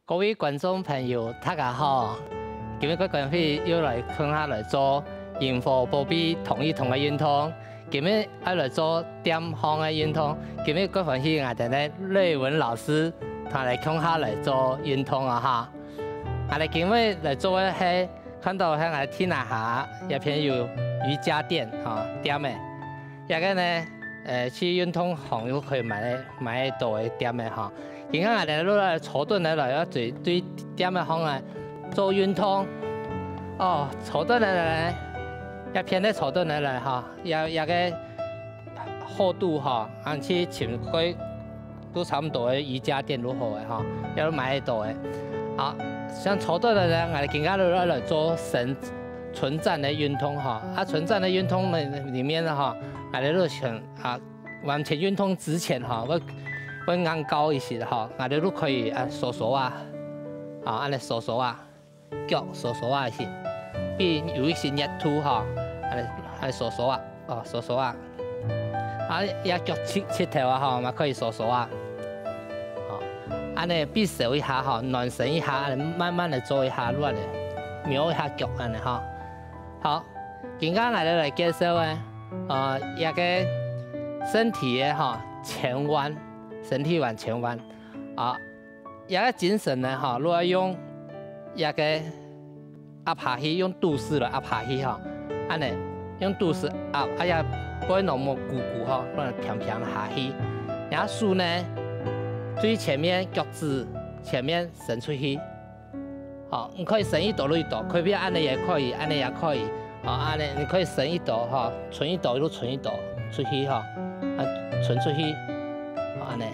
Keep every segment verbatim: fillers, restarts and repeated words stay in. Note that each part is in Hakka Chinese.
各位觀眾朋友，大家好！今日个光輝又來共下來做銀髮寶貝動一動个運動。今日愛來做點項个運動。今日个光輝𠊎兜个瑞文老師，同𠊎兜共下來做運動啊哈！𠊎兜今日來做个係，看著係𠊎兜地泥下這片有瑜伽墊吼，店仔。這个呢，呃，去運動行又可以買得，買得著个店仔吼。 今下𠊎兜就來坐等來來，愛對，對店仔項來做運動。哦，坐等來來，這片仔坐等來來吼，這，這个厚度吼，恁樣去尋過都差毋多个瑜伽墊就好个吼，這就買得著个。好，像坐等來來，𠊎兜今下就來來做伸，伸展个運動吼。啊，伸展个運動呢，裡面呢吼，𠊎兜就先啊， 完全運動之前吼，會，會硬高一息吼，𠊎兜就可以啊，收收啊，啊，恁樣收收啊，腳收收啊一息，比如有一息熱度吼，恁樣，恁樣收收啊，哦，收收啊，啊，這腳膝，膝頭啊吼，嘛可以收收啊，哦，恁樣必收一下吼，暖身一下，恁樣慢慢仔做一下，亂仔，扭一下腳恁樣吼。好，今下𠊎兜來介紹个，呃，這个身體个吼， 前彎，身體彎前彎。啊，這个精神呢吼，就愛用這个壓下去，用肚屎來壓下去吼。恁樣，用肚屎壓，啊，這背囊莫跍跍吼，就平平下去。這手呢，對前面，腳趾前面伸出去。 好，你可以伸一到就一到，可以恁樣也可以，恁樣也可以。好，恁樣你可以伸一到吼，伸一到就伸一到出去吼，啊，伸出去，好，恁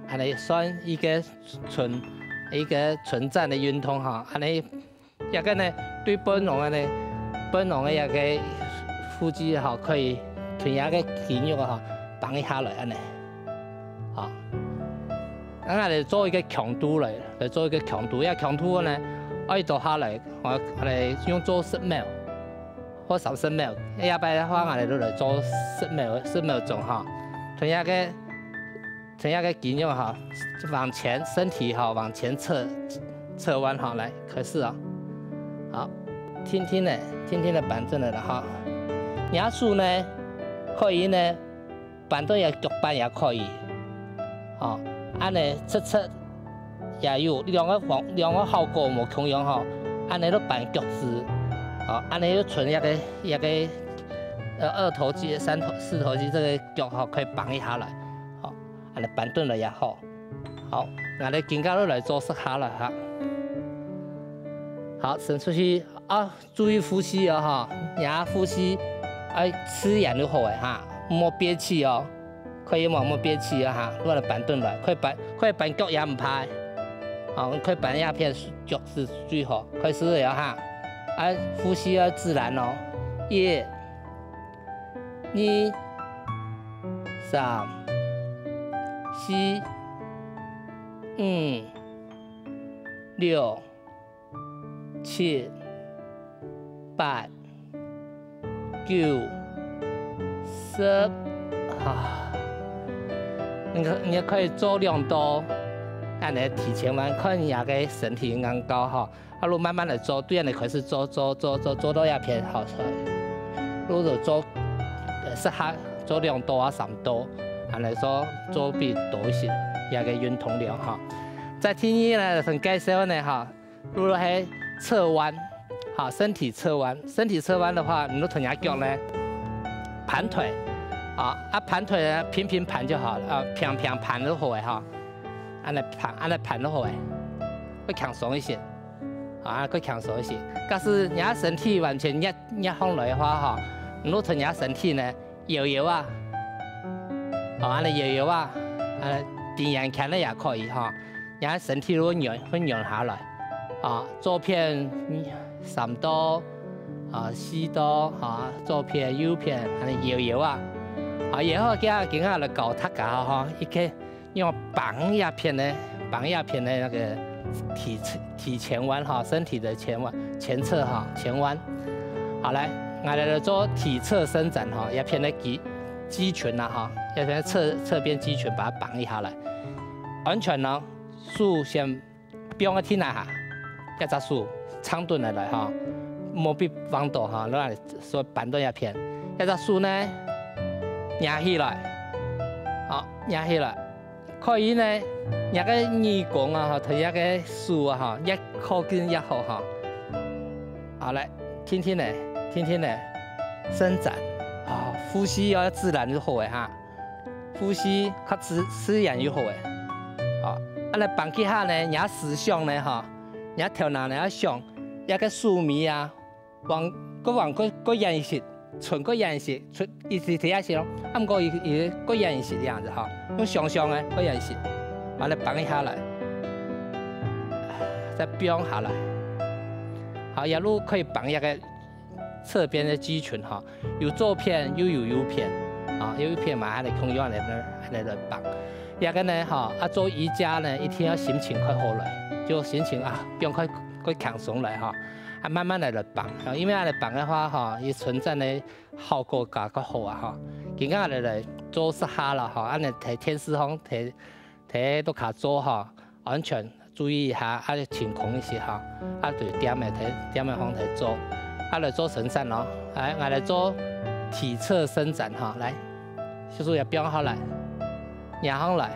樣，恁樣算一个伸，一个伸展个運動吼，恁樣，這个呢，對背囊个呢，背囊个這个腹肌吼，可以同這个肌肉吼，幫一下來恁樣，好。 𠊎兜來做一个強度來，來做一个強度。這強度呢，愛做下來，𠊎，𠊎兜用做十秒，或三十秒。這擺个話，𠊎兜就來做十秒，十秒鐘吼。同這个，同這个肌肉吼，往前，身體吼，往前側，側彎吼，來，開始哦。好，定定仔，定定仔扳正來了吼。這手呢，可以呢， 扳到這腳板也可以。吼，恁樣直直也有，兩个方，兩个效果無共樣吼。恁樣就扳腳趾，吼，恁樣就伸這个，這个，呃，二頭肌、三頭，四頭肌這个腳吼，可以幫一下來，吼，恁樣扳等來也好。好，𠊎兜今下就來做十下來哈。好，伸出去啊， 注意呼吸哦，哈，你啊呼吸愛自然就好个哈，莫憋氣哦，可以嗎？莫憋氣哦，哈，亂了扳等來，可以扳，可以扳腳也毋怕，好，可以扳這片腳是最好，開始了哈，啊，呼吸要自然哦，一、二、三、四、五、六、 七、八、九、十，啊，你可，你可以做兩到，恁樣提前彎，看你个身體硬高吼，啊，就慢慢仔做，對恁樣開始做，做，做，做，做到這片好，就做，呃，十下，做兩到啊，三到，恁樣做，做比多一息，這个運動量吼。再第二呢，同介紹呢吼， 就係側彎，好，身體側彎。身體側彎的話，你就同你个腳呢，盤腿，啊，啊，盤腿呢，平平盤就好了，啊，平平盤就好了哈。恁樣盤，恁樣盤就好了，會輕鬆一些，啊，會輕鬆一些。假使你个身體完全壓，壓下來的話哈，你就同你个身體呢， 搖搖啊，哦，恁樣搖搖啊，呃，定眼看了也可以哈，你个身體會軟，會軟下來，啊，左片，嗯，三到，啊，四到，啊，左片、右片，恁樣搖搖啊，啊，然後今，今下來教大家哈，一个 用挷這片个，挷這片个那個體，體前彎哈，身體的前彎，前側哈，前彎。好，來，𠊎兜來做體側伸展哈，這片个肌，肌群啊，哈，要先側，側邊肌群把它綁一下來，安全呢，手先放在地泥下，一隻手撐等來來哈，莫被橫倒哈，來，所以扳到一片，一隻手呢，擎起來，好，擎起來，可以呢，你个耳公啊，哈，同你个手啊，哈，越靠近越好哈。好，來，輕輕的，輕輕的伸展，啊，呼吸要自然就好个哈。 呼吸較自，自然就好个。哦，恁呢放幾下呢，若思想呢，吼，若頭腦呢，愛想，這个手尾啊，往，過往過，過遠一些，伸過遠一些，伸，一直這樣形咯，啊，毋過佢，佢過遠一些這樣子哈，用想像个，過遠一些，完了放一下來，再放下來。好，這路可以放一个 側邊个肌群哈，有左片又有右片，啊，右片嘛，恁呢共樣恁呢，恁呢來放。這个呢，哈，啊，做瑜伽呢，一定要心情較好來，就心情啊，放較，較輕鬆來哈，啊，慢慢來來放，啊，因為恁呢放个話哈，佢伸展个效果較，較好啊哈。今日來來做十下啦哈，恁呢在電視上，在，在屋下做哈， 安全，注意一下，啊，清空一些哈，啊，對，點个，點个方式做，啊，來做伸展咯，來，𠊎來做體側伸展哈，來，手手也放好來，仰上來，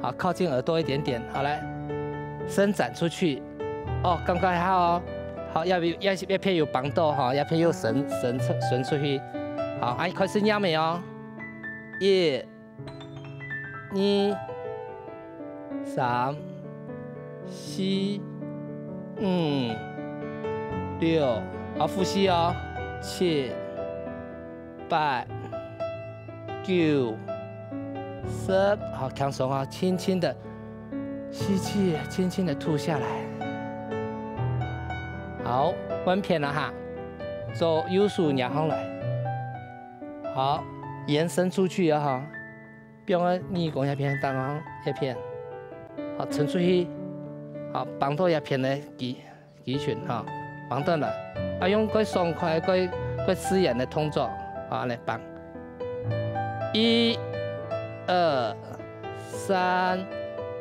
好，靠近耳朵一點點，好，來，伸展出去，哦，感覺還好哦，好，要不，要，要片有幫到哈，要片又伸，伸出，伸出去，好，啊，開始念个哦，一， 二、三、四、五、六，好，呼吸哦，七、八、九、十，好，輕鬆哦，輕輕的吸氣，輕輕的吐下來。好，換片了哈，做右手仰上來，好，延伸出去哦哈。 放个耳公這片，當中這片，好，伸出去，好，幫到這片个肌，肌群哈，幫到來，啊，用較爽快、較，較自然个動作，好，恁呢幫。一、二、三、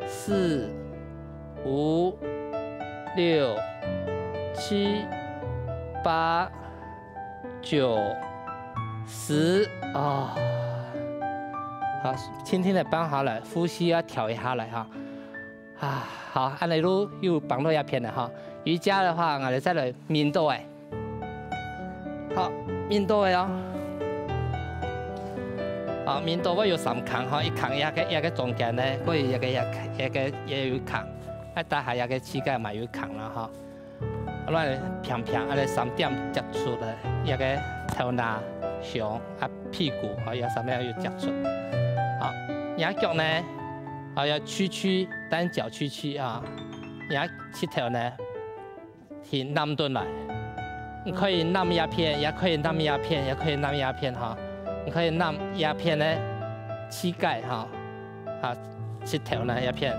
四、五、六、七、八、 九、十啊。好，輕輕的放下來，呼吸要調一下來哈。啊，好，恁呢就有幫到這片了哈。瑜伽的話，𠊎兜再來抿到仔。好，抿到仔哦。好，抿到仔有三空哈，一空這个，這个中間呢，還有這个，這个，這个也有一空，啊，底下這个膝蓋嘛有一空了哈。 來平平，恁呢三點接觸个，這个頭那、胸啊、屁股，啊，這三點有接觸。好，這腳呢，啊，要屈曲，單腳屈曲啊，這膝頭呢，去揇轉來。你可以揇這片，也可以揇這片，也可以揇這片哈。你可以揇這片呢，膝蓋哈，啊，膝頭呢，這片。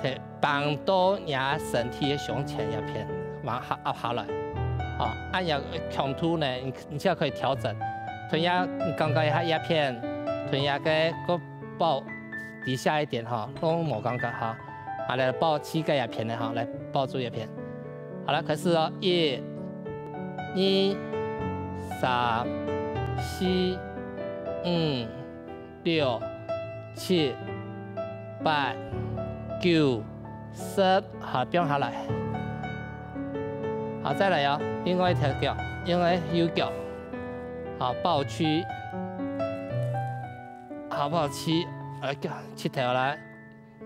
係放到若身體个胸前這片，往下壓下來。哦，恁樣強度呢，你，你就可以調整。同樣，你感覺一下這片，同樣个个抱低下一點哈，都無感覺哈。好，來抱膝蓋這片个哈，來抱住這片。好了，開始哦，一、二、三、四、五、 六、七、八、九、十，好，放下來。好，再來哦，另外一條腳，另外右腳，好，抱屈，好，抱屈，呃，膝頭來，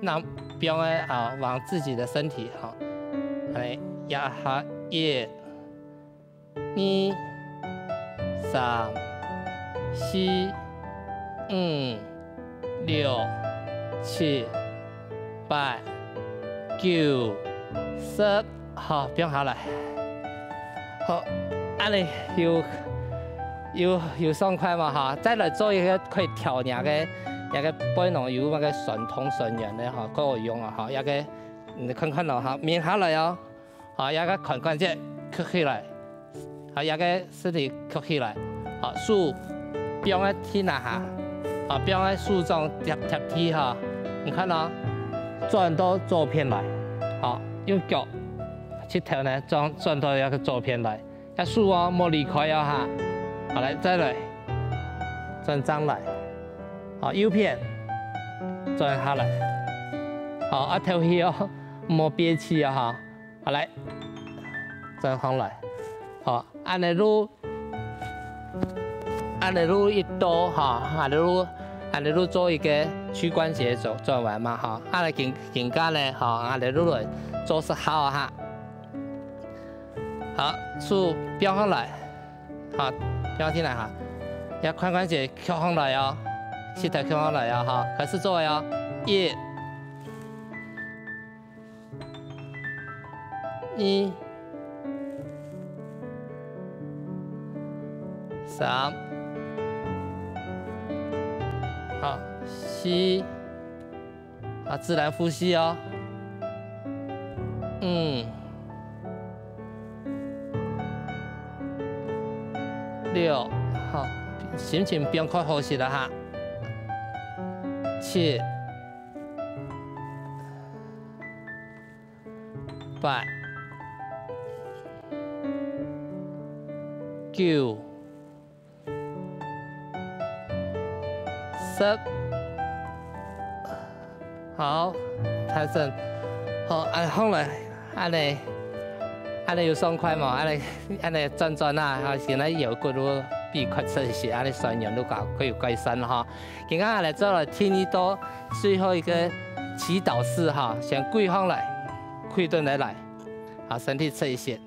那放个，好，往自己的身體，好，來壓下，一、 二、三、四、五、六、七、八、九、十，好，放下來。好，恁呢有，有，有爽快嘛哈？再來做一個可以調若个，若个背囊有那個痠痛痠軟个哈，夠有用啊哈，這個你看看咯哈，抿下來哦。 好，這個髖關節曲起來，好，這個身體曲起來，好，手放个地那下，啊，放个手掌貼貼地哈，你看哦，轉到左片來，好，用腳膝頭呢轉轉到這個左片來，這手哦莫離開哦哈，好來再來，轉正來，好右片，轉下來，好啊頭去哦，莫憋氣哦哈。 好來，轉上來。好，恁呢就，恁呢就一到哈，恁呢就，恁呢就做一個屈關節轉轉彎嘛哈。恁呢今今下呢，哈，恁呢就來做十下哈。好，手放上來，好，放上來哈。這髖關節翹上來哦，膝頭翹上來哦，哈，開始做哦，一。 二、三，好，四，啊，自然呼吸哦。五、六，好，心情變較好勢了哈。七、 八、九、十。好，調整。好，恁上來，恁呢，恁呢有爽快無？恁呢，恁呢轉轉啊，哈，現在腰骨都比較出一些，恁呢酸軟都較，較有改善了哈。今下來做了第二到最後一個祈禱式哈，先跪上來，跪等來來。 好，身體側一些。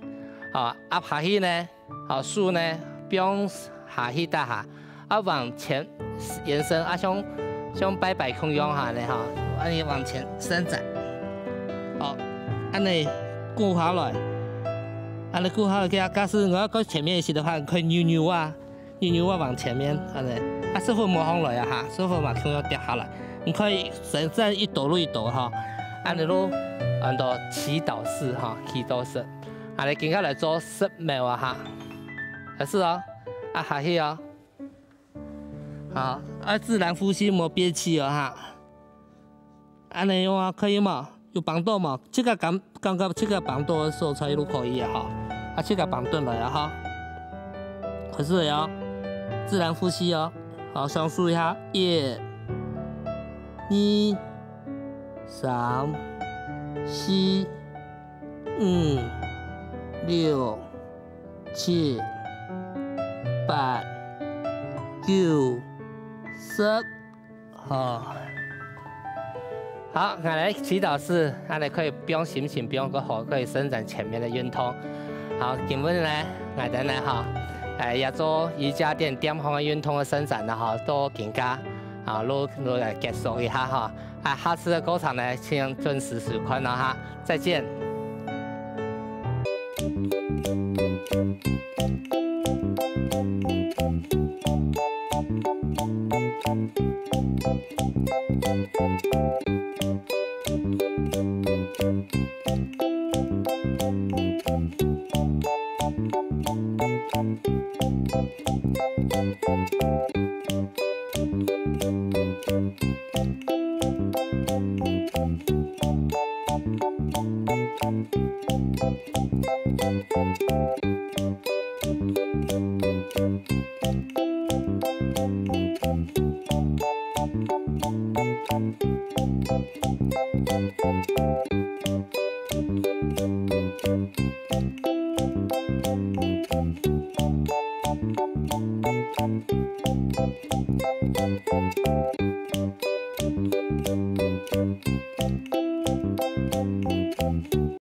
好，壓下去呢，好，手呢，放下去底下，啊，往前延伸，啊，像，像拜拜共樣下呢，哈，恁呢往前伸展。好，恁呢跍下來，恁呢跍下來，假，假使𠊎愛過前面一些的話，你可以扭扭啊， 扭扭啊往前面，恁呢，啊，手會無上來啊哈，手會嘛共樣跌下來。你可以伸展一抖路一抖哈，恁呢就安到祈禱式哈，祈禱式。恁呢，今下來做十秒啊哈，開始哦，啊，下去哦。好，啊，自然呼吸，莫憋氣哦哈。 恁呢樣啊，可以無？有幫到無？自家感，感覺自家幫到个所在都可以啊哈。啊，自家放轉來啊哈。開始了哦，自然呼吸哦。好，雙手一下，一、二、三、四、五、六、七、八、九、十。 好。好，𠊎來祈禱式，恁呢可以放心情，放較好，可以伸展前面的運動。好，今晡日呢，𠊎等呢哈，誒，也做瑜伽墊墊項个運動个伸展呢哈，到今下，啊，都，都來結束一下哈。啊，下次的課程呢，請準時收看哦哈。再見。